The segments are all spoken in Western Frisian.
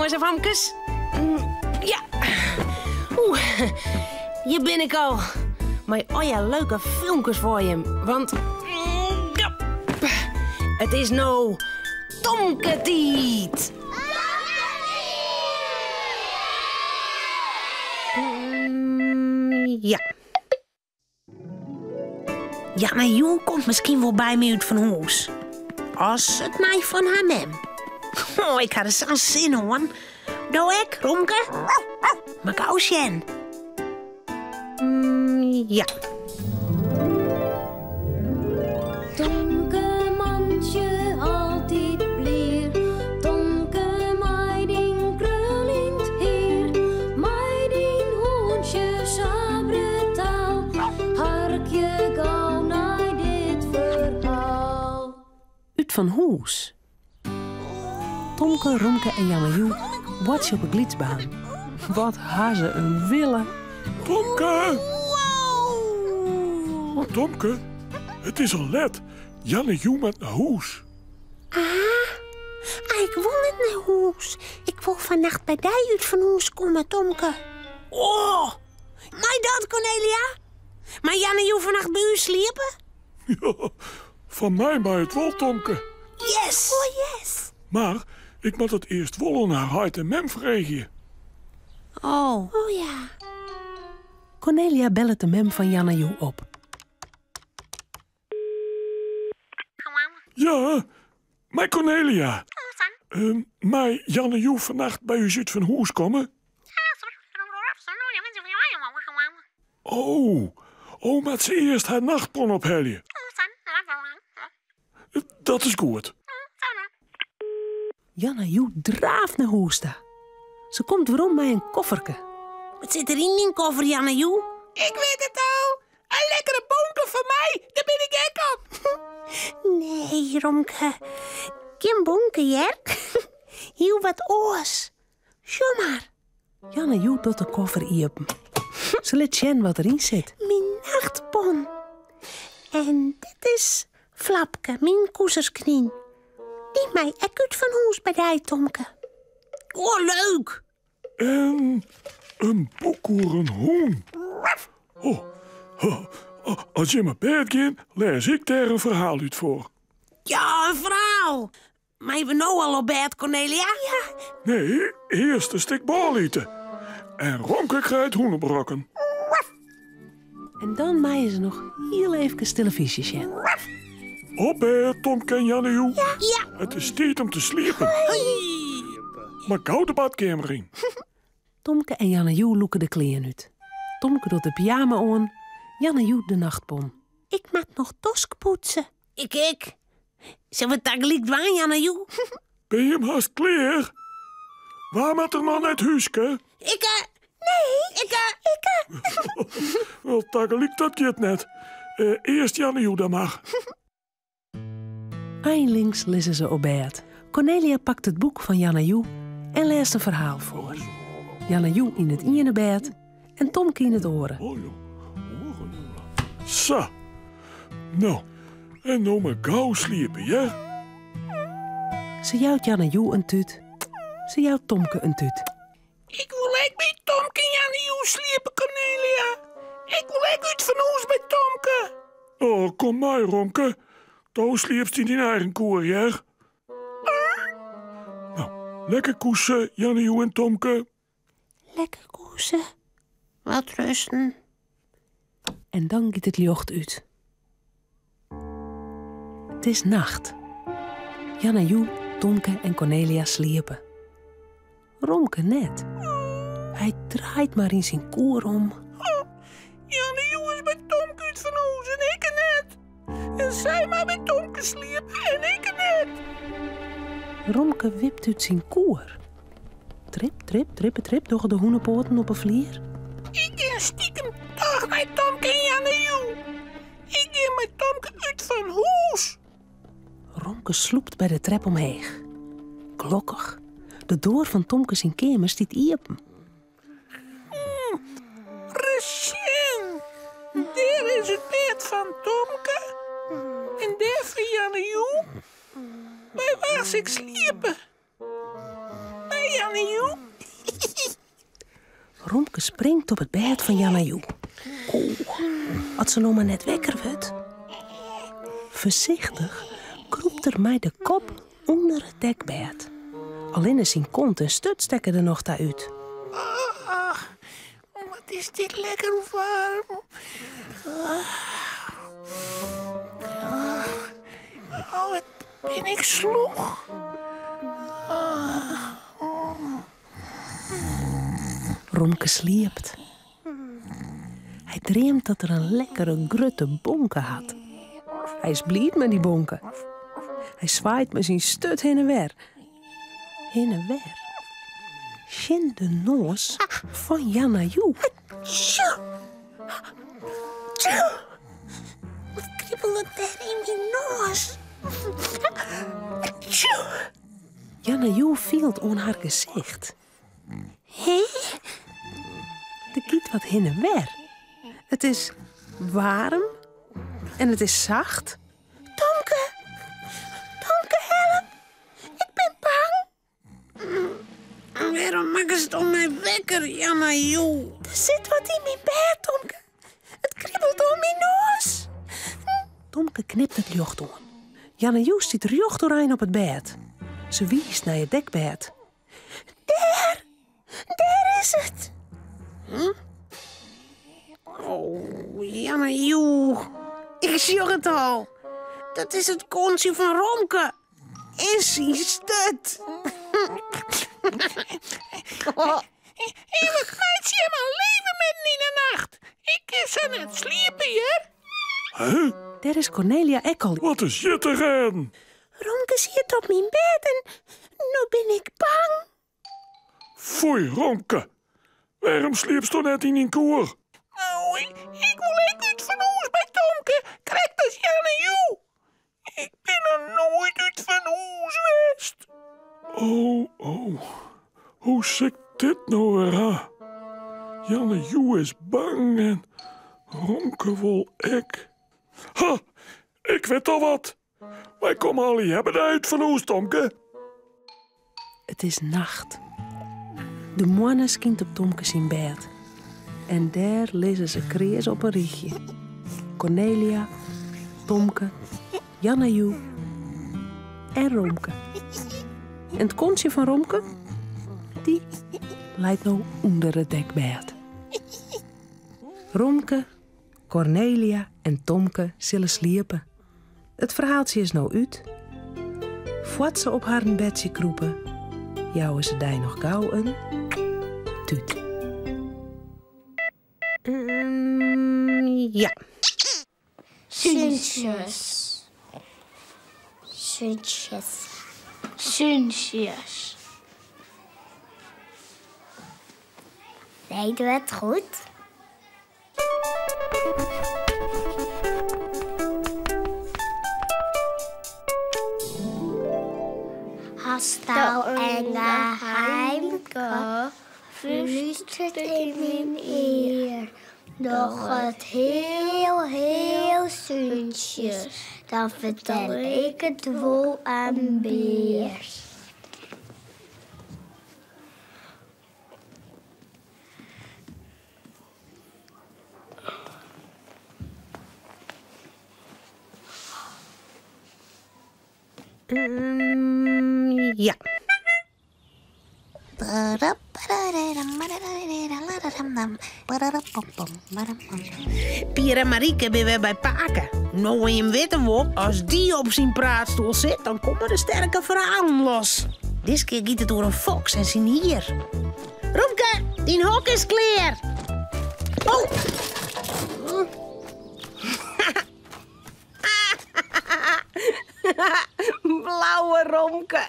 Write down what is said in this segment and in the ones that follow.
Jonges en famkes. Ja. Oeh, hjir bin ik al. Mei allegear leuke filmkes foar jim. Want ja, it is no Tomke-tiid. Ja. Janne Joe komt miskien wol by my út fan hûs. As it mei fan har mem. Oh, ik ha der sa'n sin oan. Do ek, Romke? Mar gau sjen. Mm, ja. Tomke mantsje altyd blier, Tomke mei dyn kruljend hier, mei dyn hûntsje sa brutaal, harkje gau nei dit ferhaal. Ut fan hûs. Tomke, Romke en Janne Joe boartsje op 'e glydsbaan. Wat ha se in wille. Tomke! Tomke, it is al let. Janne Joe moat nei hûs. Ah, ik wol net nei hûs. Ik wol fannacht by dy út fan hûs komme, Tomke. Oh, mei dat, Cornelia? Mei Janne Joe fannacht by ús sliepe? Ja, fan my mei it wol, Tomke. Yes! Oh, yes! Mar ik moat it earst wol oan har heit en mem freegje. Oh. Oh ja. Cornelia bellet de mem fan Janne Joe op. Ja, mei Cornelia. Mei Janne Joe fannacht by ús út fan hûs komme? Oh, oh, moat se earst har nachtpon ophelje? Dat is goed. Janne Joe draaft nei hûs ta. Se komt werom mei in kofferke. Wat sit der yn dyn koffer, Janne Joe? Ik wit it al! In lekkere bonke foar my, dêr bin ik gek op. Nee, Romke. Gjin bonke, hear. Hiel wat oars. Sjoch mar. Janne Joe docht de koffer iepen. Se lit sjen wat deryn sit. Myn nachtpon. En dit is Flapke, myn koesersknyn. Dy mei ek út fan hûs by dy, Tomke. O, leuk! En in boek oer in hûn. Oh, as jim op bêd gean, lês ik dêr in ferhaal út foar. Ja, in ferhaal! Meie we no al op bêd, Cornelia? Ja. Nee, earst in stik bôle ite. En Romke krijt hûnebrokken. En dan meie se noch hiel eefkes telefyzje sjen. Op bêd, Tomke en Janne Joe. Ja. Ja. It is tiid om te sliepen. Mar gau de badkeamer yn. Tomke en Janne Joe lûke de klean út. Tomke docht de pyjama oan, Janne Joe de nachtpon. Ik moat noch toskpoetse. Ik ek. Sille we it tagelyk dwaan, Janne Joe? Binne jim hast klear? Wa moat der noch nei it húske? Ikke. Nee. Ikke. Ikke. Wel, tagelyk dat giet net. Earst Janne Joe dan mar. Einlings lizze se op bêd. Cornelia pakt it boek fan Janne Joe en lêst in ferhaal foar. Janne Joe yn it iene bêd en Tomke yn it oare. Sa. No, en no mar gau sliepe, hear. Se jout Janne Joe in tút. Se jout Tomke in tút. Ik wol ek by Tomke en Janne Joe sliepe, Cornelia. Ik wol ek út fan hûs by Tomke. Oh, kom mei, Romke. Do sliepst yn dyn eigen koer, hear. No, lekker koese, Janne Joe en Tomke. Lekker koese. Wat rusten. En dan giet it ljocht út. It is nacht. Janne Joe, Tomke en Cornelia sliepe. Romke net. Hy draait mar yn syn koer om. Oh, Janne Joe is by Tomke út fan hûs en ikke net. En sy mei by Tomke sliepe en ikke net. Romke wipt út syn koer. Trip, trip, trippe, trip dogge de hûnepoaten op 'e flier. Ik gean stikem toch nei Tomke en Janne Joe. Ik gean mei Tomke út fan hûs. Romke slûpt by de trep omheech. Gelokkich, de doar fan Tomke syn keamer stiet iepen. Ris sjen. Dêr is it bêd fan Tomke en dêr fan Janne Joe. By wa sil ik sliepe? By Janne-Joe. Romke springt op it bêd fan Janne-Joe. Oh, as se no mar net wekker wurdt. Foarsichtich krûpt er mei de kop ûnder it dekbêd. Allinne syn kont en sturt stekke der noch ta út. Ah, wat is dit lekker waarm. Oh, wat bin ik slûch. Romke sliept. Hy dreamt dat er in lekkere grutte bonke hat. Hy is bliid mei dy bonke. Hy swaait mei syn sturt hinne wer. Hinne wer. Tsjin de noas fan Janna Joe. Tsjoe! Tsjoe! Wat kribelet dêr yn myn noas? Tsjoe! Janna Joe fielt oan har gesicht. Hé? Der giet wat hinne wer. It is waarm en it is sacht. Tomke! Tomke, help! Ik bin bang. Wêrom makkest om my wekker, Janna Joe? Der sit wat yn myn bêd, Tomke. It kribbelt oan myn noas. Tomke knipt it ljocht oan. Janna Joe stiet rjocht oerein op it bêd. Se wiist nei it dekbêd. Dêr! Dêr is it! Hm? Oh, Janna Joe. Ik sjoch it al. Dat is it kontsje fan Romke. En syn sturt. Hé, wat meitsje jim in leven midden yn 'e nacht? Ik kin sa net sliepe, hear. Hè? Dêr is Cornelia ek al. Wat is hjir te rêden? Romke siet op myn bêd en no bin ik bang. Foei, Romke. Wêrom sliepsto net yn dyn koer? No, ik wol ek út fan hûs by Tomke, krekt as Janne Joe. Ik bin noch noait út fan hûs west. Oh, oh. Hoe sil 'k dit no wer ha? Janne Joe is bang en Romke wol ek. Ha, ik wit al wat. Wy komme allegear by dy út fan hûs, Tomke. It is nacht. De moanne skynt op Tomke syn bêd. En dêr lizze se kreas op in rychje. Cornelia, Tomke, Janna Joe en Romke. En it kontsje fan Romke? Dy leit no ûnder it dekbêd. Romke, Cornelia en Tomke sille sliepe. It ferhaaltsje is no út. Foar't se op harren bedsje krûpe, jouwe se dy noch gau in tút. Ja. Súntsjes. Súntsjes. Súntsjes. Deden we het goed? Hasto in geheimke, flúster it yn myn ear. Doch it hiel, hiel súntsjes, dan fertel ik it wol oan Bear. Ja. Pier en Marieke binne wer by pake. No jim witte wol, as dy op syn praatstoel sit, dan komme de sterke ferhalen los. Diskear giet it oer in foks en syn hier. Romke, dyn hok is klear. Oh! Blauwe Romke.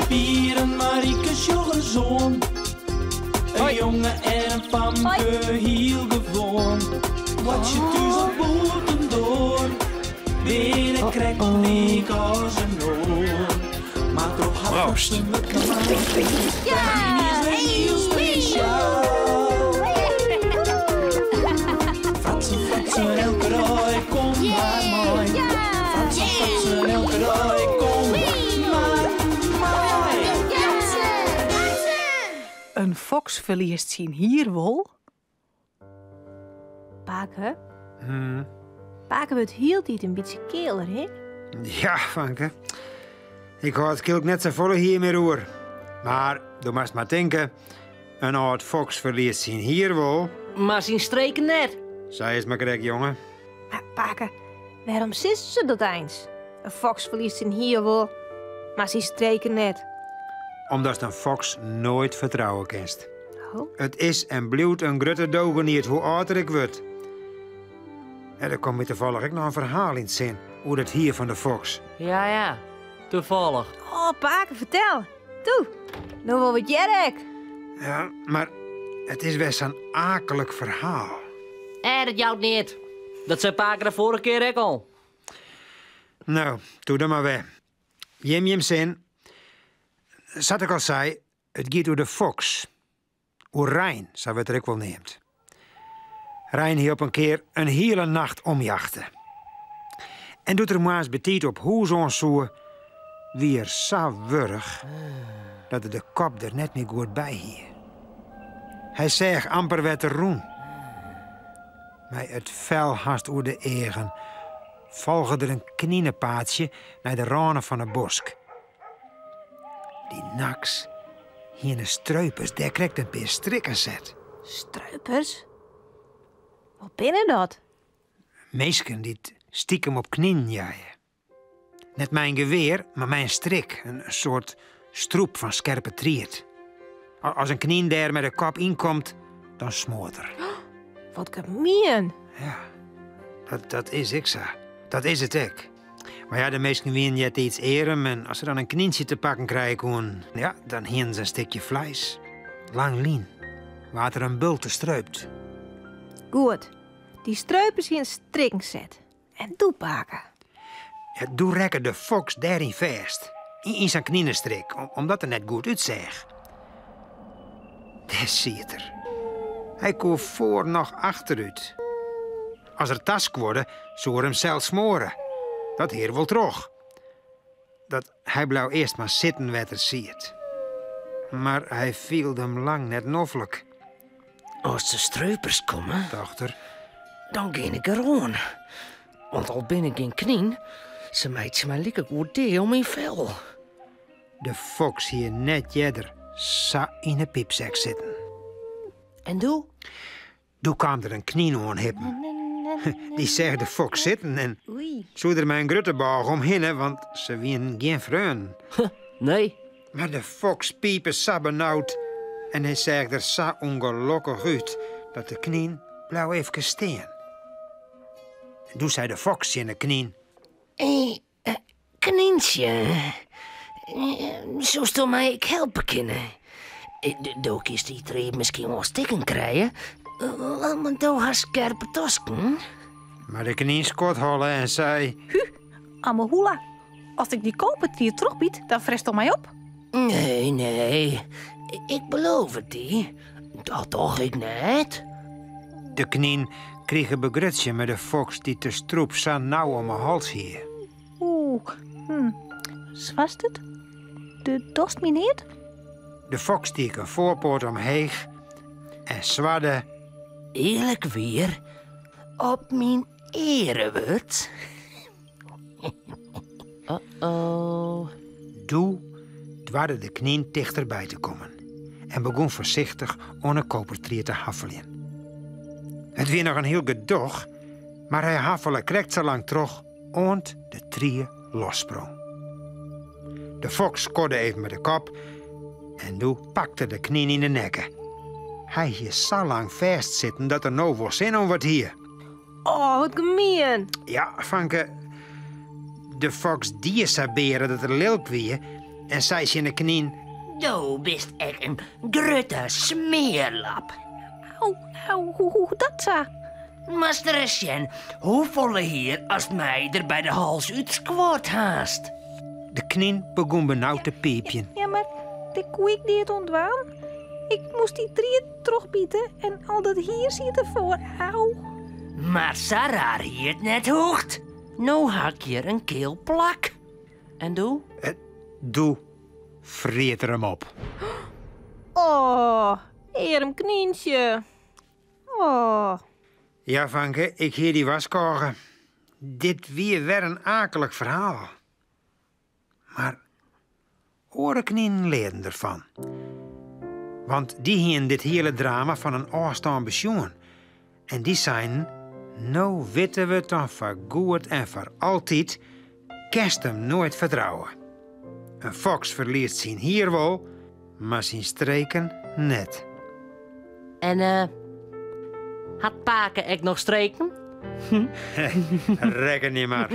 Pier en Marieke sjogge soan. In jonge en in famke, hiel gewoan. Wat je thús op bûtendoar, binne krekt lyk as in oar. Mar troch har Proost. fatsoenlike man is wer hiel spesjaal. Fratsen, fratsen, elke dei, kom mar mei. In foks ferliest syn hier wol. Pake? Hmm. Pake wurdt hieltyd in bytsje kealer, hè? Ja, fanke. Ik hâld skielk net safolle hier mear oer. Mar do moatst mar tinke, in âld foks ferliest syn hier wol. Mar syn streken net. Sa is 't mar krekt, jonge. Mar pake, wêrom sizze se dat eins? In foks ferliest syn hier wol, mar syn streken net. Omdatst in foks noait fertrouwe kinst. Oh. It is en bliuwt in grutte dogeniet, hoe âlder ik wurd. En der komt my tafallich ek noch in ferhaal yn 't sin oer dat hier fan de foks. Ja, ja, tafallich. Oh, pake, fertel. Toe, no wol we it hearre ek. Ja, mar it is wer sa'n aaklik ferhaal. Eh, dat jout neat. Dat sei pake de foarige kear ek al. No, doe dan mar wer. Jim jim sin. Sa't ik al sei, it giet oer de foks. Oer Rein, sa wurdt er ek wol neamd. Rein hie op in kear in hiele nacht omjachte. En doe't er moarns betiid op hûs oan soe, wie er sa wurch dat er de kop der net mear goed by hie. Hy seach amper wêr't er rûn. Mei it fel hast oer de eagen folge er in kninepaadsje nei de râne fan 'e bosk. Dy nachts hiene streupers dêr krekt in pear strikken set. Streupers? Wat binne dat? Minsken dy't stikem op kninen jeie. Net mei in gewear, mar mei in strik, in soart strûp fan skerpe tried. As in knyn dêr mei de kop ynkomt, dan smoart er. Wat gemien! Ja, dat, dat is ek sa. Dat is it ek. Mar ja, de minsken wienen eartiids earm en as se dan in knyntsje te pakken krije koenen, ja, dan hienen se in stikje fleis. Lang lyn waard der in bulte streupt. Goed, dy streupers hienen strikken set. En doe, pake? Ja, doe rekke de foks dêryn fêst. Yn sa'n kninestrik, omdat er net goed útseach. Dêr siet er. Hy koe foar noch achterút. As er taskuorde, soe er himsels smoare. Dat hie er wol troch. Dat hy bleau earst mar sitten wêr't er siet. Mar hy fielde him lang net noflik. As de streupers komme, tocht er, dan gean ik deroan. Want al bin ik gjin knyn, se meitsje my likegoed dea om myn fel. De foks hie net earder sa yn 'e pypsek sitten. En doe? Doe kaam der in knyn oanhippen. Dy seach de foks sitten en soe der mei in grutte bôge omhinne, want se wienen gjin freonen. Nee. Mar de foks pipe sa benaud en hy seach der sa ûngelokkich út dat de knyn bleau efkes stean. En doe sei de foks tsjin de knyn. Hé, Knyntsje, soesto my ek helpe kinne? Do kinst dy tried miskien wol stikken krije, want do hast skerpe tosken. Mar de knyn skodholle en sei... Hu, ammehoela, as ik dy kopertried trochbyt, dan fretsto my op. Nee, nee, ik beloof it dy, dat doch ik net. De knyn krige begrutsjen mei de foks dy't de strûp sa nau om 'e hals hie. Oeh, hm, swarst it? Do dochst my neat? De foks stiek in foarpoat omheech en swarde. Earlik wier, op myn earewurd. Uh-oh. Doe doarde de knyn tichterby te kommen en begûn foarsichtich oan 'e kopertried te haffeljen. It wie noch in hiel gedoch, mar hy haffele krekt sa lang troch oant de trie lossprong. De foks skodde even mei de kop en doe pakte de knyn yn 'e nekke. Hy hie sa lang fêstsitten dat er no wol sin oan wat hie. Oh, wat gemien! Ja, fanke, de foks die sa beare dat er lilk wie en sei tsjin de knyn... Do bist ek in grutte smearlap. Au, au, hoe dat sa? Moatst ris sjen hoefolle hier ast my der by de hals útskuord hast. De knyn begûn benaud te piipjen. Ja, mar dêr koe ik neat oan dwaan. Ik moast dy tried trochbite en al dat hier siet derfoar. Au. Mar sa raar hie it net hoegd. No ha ik hjir in keal plak. En doe? Doe friet er him op. Oh, earm knyntsje. Oh. Ja, fanke, ik hie dy warskôge. Dit wie wer in aaklik ferhaal. Mar oare kninen learden derfan. Want dy hienen dit hiele drama fan in ôfstân besjoen. En dy seinen, no witte we it dan foar goed en foar altyd, kinst him noait fertrouwe. In foks ferliest syn hier wol, mar syn streken net. En eh, hat pake ek noch streken? Rekkenje mar.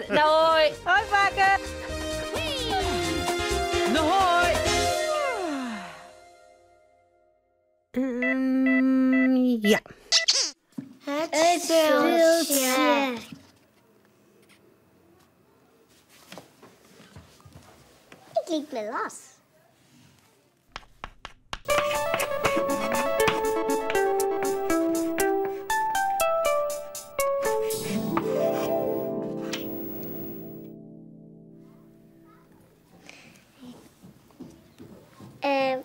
Nou, hoi. Hoi, pake. No, hoi. Ja. Het spultsje. Ik liet me los. Ehm,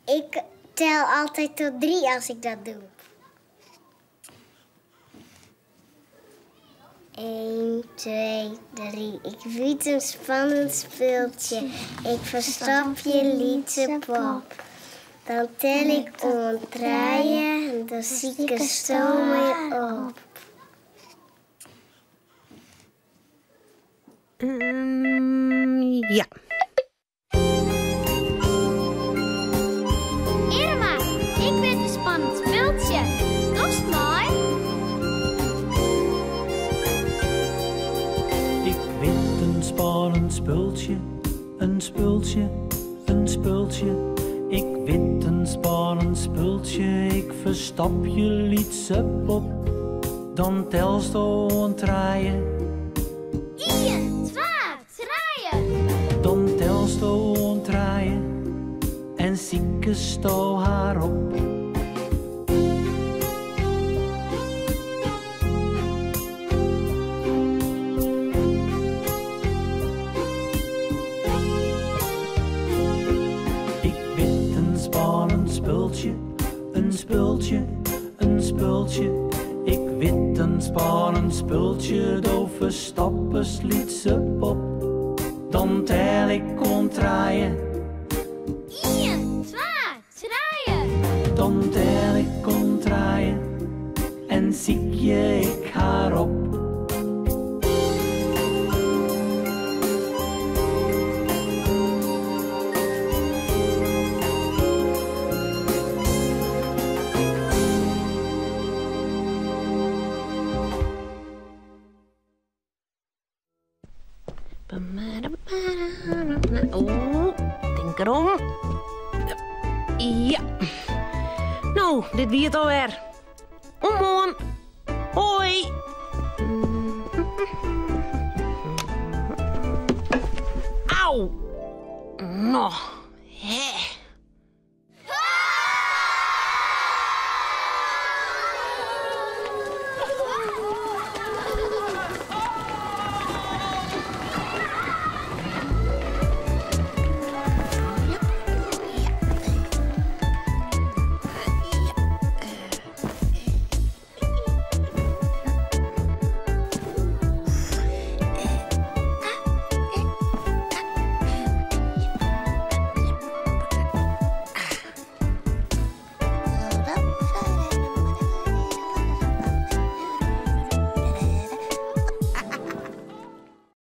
ik tel altijd tot drie als ik dat doe. 1, 2, 3. Ik bied een spannend speeltje. Ik verstop je lytse pop. Dan tel ik oant trije en dan sikesto my op. Ja. Irma, ik wit in spannend spultsje. Dochst mei? Ik wit in spannend spultsje, in spultsje, in spultsje. Ik wit in spannend spultsje, ik ferstop je lytse pop. Dan telsto oant trije. Ien, twa, trije. Dan telsto oant trije en sikesto har op. Ik wit in spannend spultsje, in spultsje, in spultsje. Ik wit in spannend spultsje, do ferstoppest lytse pop. Dan tel ik oant trije. Ien, twa, trije. Dan tel ik oant trije en sykje ik har op. Oeh, tink derom. Ja. No, dit wie it alwer. Oant moarn. Hoi. Au. No.